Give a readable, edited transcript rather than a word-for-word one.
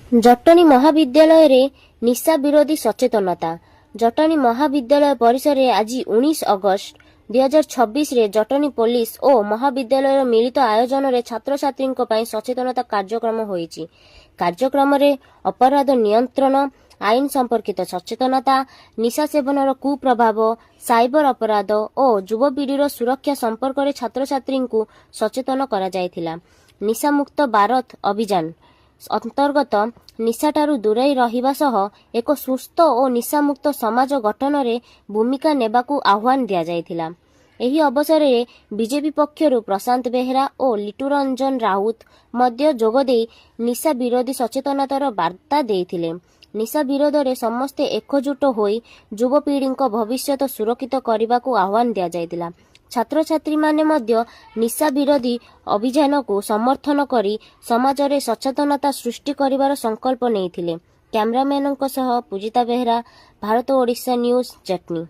ଜଟଣୀ ମହାବିଦ୍ୟାଳୟରେ ନିଶା ବିରୋଧୀ ସଚେତନତା। ଜଟଣୀ ମହାବିଦ୍ୟାଳୟ ପରିସରରେ ଆଜି 19 ଅଗଷ୍ଟ 2026ରେ ଜଟଣୀ ପୋଲିସ ଓ ମହାବିଦ୍ୟାଳୟର ମିଳିତ ଆୟୋଜନରେ ଛାତ୍ରଛାତ୍ରୀଙ୍କ ପାଇଁ ସଚେତନତା କାର୍ଯ୍ୟକ୍ରମ ହୋଇଛି। କାର୍ଯ୍ୟକ୍ରମରେ ଅପରାଧ ନିୟନ୍ତ୍ରଣ, ଆଇନ ସମ୍ପର୍କିତ ସଚେତନତା, ନିଶା ସେବନର କୁପ୍ରଭାବ, ସାଇବର ଅପରାଧ ଓ ଯୁବପିଢ଼ିର ସୁରକ୍ଷା ସମ୍ପର୍କରେ ଛାତ୍ରଛାତ୍ରୀଙ୍କୁ ସଚେତନ କରାଯାଇଥିଲା। ନିଶାମୁକ୍ତ ଭାରତ ଅଭିଯାନ ଅନ୍ତର୍ଗତ ନିଶାଠାରୁ ଦୂରେଇ ରହିବା ସହ ଏକ ସୁସ୍ଥ ଓ ନିଶାମୁକ୍ତ ସମାଜ ଗଠନରେ ଭୂମିକା ନେବାକୁ ଆହ୍ୱାନ ଦିଆଯାଇଥିଲା। ଏହି ଅବସରରେ ବିଜେପି ପକ୍ଷରୁ ପ୍ରଶାନ୍ତ ବେହେରା ଓ ଲିଟୁ ରଞ୍ଜନ ରାଉତ ମଧ୍ୟ ଯୋଗଦେଇ ନିଶା ବିରୋଧୀ ସଚେତନତାର ବାର୍ତ୍ତା ଦେଇଥିଲେ। ନିଶା ବିରୋଧରେ ସମସ୍ତେ ଏକଜୁଟ ହୋଇ ଯୁବପିଢ଼ିଙ୍କ ଭବିଷ୍ୟତ ସୁରକ୍ଷିତ କରିବାକୁ ଆହ୍ୱାନ ଦିଆଯାଇଥିଲା। ଛାତ୍ରଛାତ୍ରୀମାନେ ମଧ୍ୟ ନିଶା ବିରୋଧୀ ଅଭିଯାନକୁ ସମର୍ଥନ କରି ସମାଜରେ ସଚେତନତା ସୃଷ୍ଟି କରିବାର ସଂକଳ୍ପ ନେଇଥିଲେ। କ୍ୟାମେରାମ୍ୟାନଙ୍କ ସହ ପୂଜିତା ବେହେରା, ଭାରତ ଓଡ଼ିଶା ନ୍ୟୁଜ୍, ଜଟଣୀ।